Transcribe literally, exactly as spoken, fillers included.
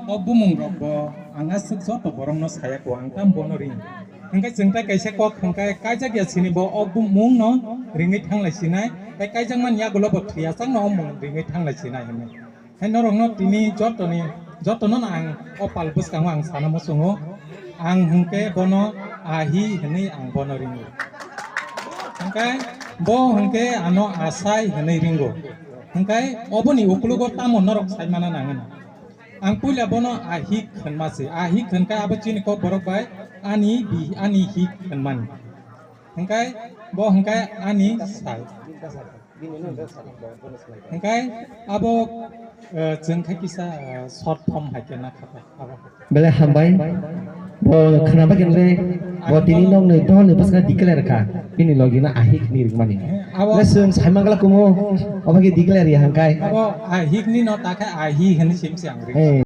O bumung rok bo ang aswk joto borok no saya ko ang tam bono ring. Hingke chwng tai kaisa kok hingke kaijak ya sini bo o bumung no ringwi thanglai sinai. Tai kaijak man yagulo bo thwi aswk no o mung ringwi thanglai sinai hinwi. Hai norok no tini joto ni, joto no ang o pal bwskango ang sana muchungo. Ang hingke bono ahi hinwi ang bono ringo. Hingke bo hingke ano asai hinwi ringo. Hingke oboni ukulugo tamo norok sai mana nangani. Ang puila bono ahik hinma se. Ahik hinka abo chini kok borok bai ani bi, ani hik hinmani. Hinkai bo hinkai ani sal. Hinkai abo, eh, chwng khai kisa, eh, short form hai khe na khata abo. Bele hambai. Bo khna ba kendre. Bo tini nong ni don ni bwskango declare kha. Bini logi na ahik ni ringmani. Abo le chwng sai mangla kumo. Obo ke declare ya hinkai. Abo ahik ni no ta khe ahi hinwi sim se ang ring. Eh,